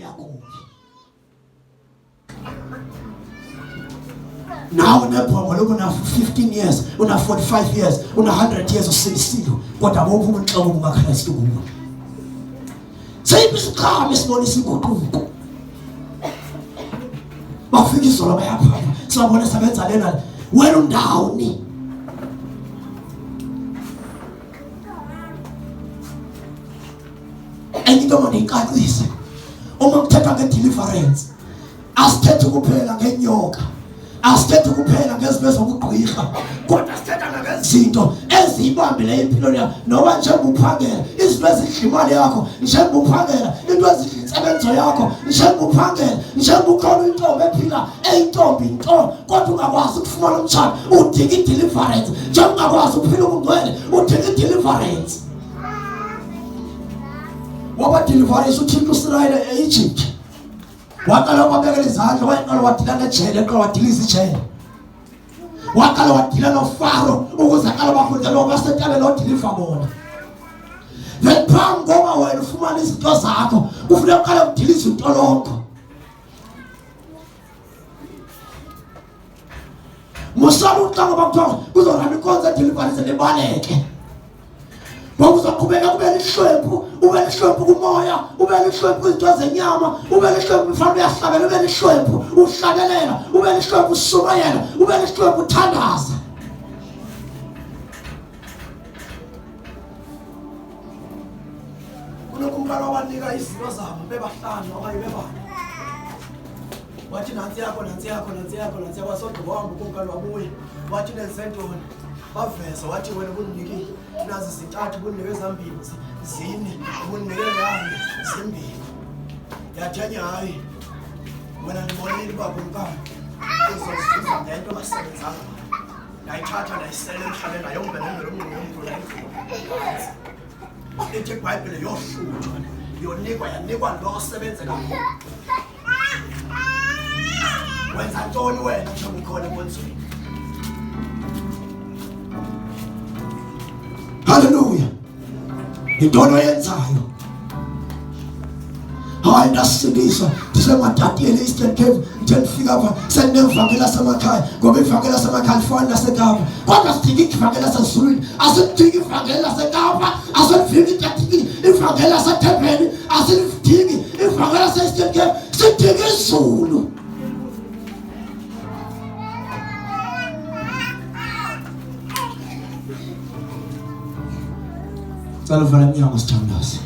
uyakubi. Nawe unebhongo loku una 15 years, una 45 years, una 100 years usindisiwe, kodwa bophi ubunhloko bukaKristu kuwe? Siphi isiqhamo esibonisa inguquko? Bafika izolo bayaphapha, sibabona sebenza lena wena undawoni. Enye into mandiyicacise, uma kuthethwa nge-deliverance asithethi kuphela ngenyoka, asithethi kuphela ngezinto ezokugqwirha, kodwa sithetha nangezinto eziyibambileyo impilo yakho. Noba njengoba uphangela, izinto ezidla imali yakho, njengoba uphangela, into ezidla intsebenzo yakho, njengoba uphangela, njengoba ukhona intombi ephila eyintombi nto kodwa ungakwazi ukufumana umtshato, udinga i-deliverance. Njengoba ungakwazi ukuphila ubungcwele, udinga i-deliverance. Wabadeliverisa uThixo uSirayeli e-Egypt, waqala wabekela izandla, waqala wadila nejele, qala wadiliza ijele, waqala wadila noFaro ukuze aqale bakhonzele basentabeni odiliva bona. Then phambi ngoba wena ufumana izinto zakho kufuneka uqale udilize intolongo. Musala uxa ngoba kuthiwa kuzorana inkonzo edeliverance nibaleke, ngoba uzaqhubeka kube lihlwempu, ube lihlwempu kumoya, ube lihlwempu kwizinto zenyama, ube lihlwempu mhlawumbe uyahlabela, ube lihlwempu uhlabelela, ube lihlwempu ushumayela, ube lihlwempu uthandaza. Kunokumkani wabanika izinto zabo bebahlanu okanye bebane, wathi nantsi yakho, nantsi yakho, nantsi yakho, nantsi yakho. Wasogqiba wahamba ukumkani, wabuya, wathi nenze ntoni? Baveza, wathi wena ubundinikile nazi zintathu, ubundinike zambini zine, ubundinike yane zimbini. Yathi enye, hayi wena ndibonile uba kumkani uzozuza ngento ongasebenzanga ngayo, ndayithatha ndayisela emhlabeni, ndayomba nembela umnquma womntu ndayivula. Ithi iBhayibhile yohluthwa yonikwa, yanikwa lo osebenze kakhulu. Wenza ntoni wena njengoba ukhona enkonzweni? Haleluya! Yintoni oyenzayo? Hayi, ndasindiswa ndisematatiyeni e-Eastern Cape, ndithe ndifika apha sendinevangeli lasemakhaya, ngoba ivangeli lasemakhaya lifani laseKapa, kodwa sidinga ivangeli lasezulwini, asidingi ivangeli laseKapa, asilidingi ivangeli laseThembeni, asilidingi ivangeli lase-Eastern Cape, sidinga izulu. Cela uvale emnyango sithandaze.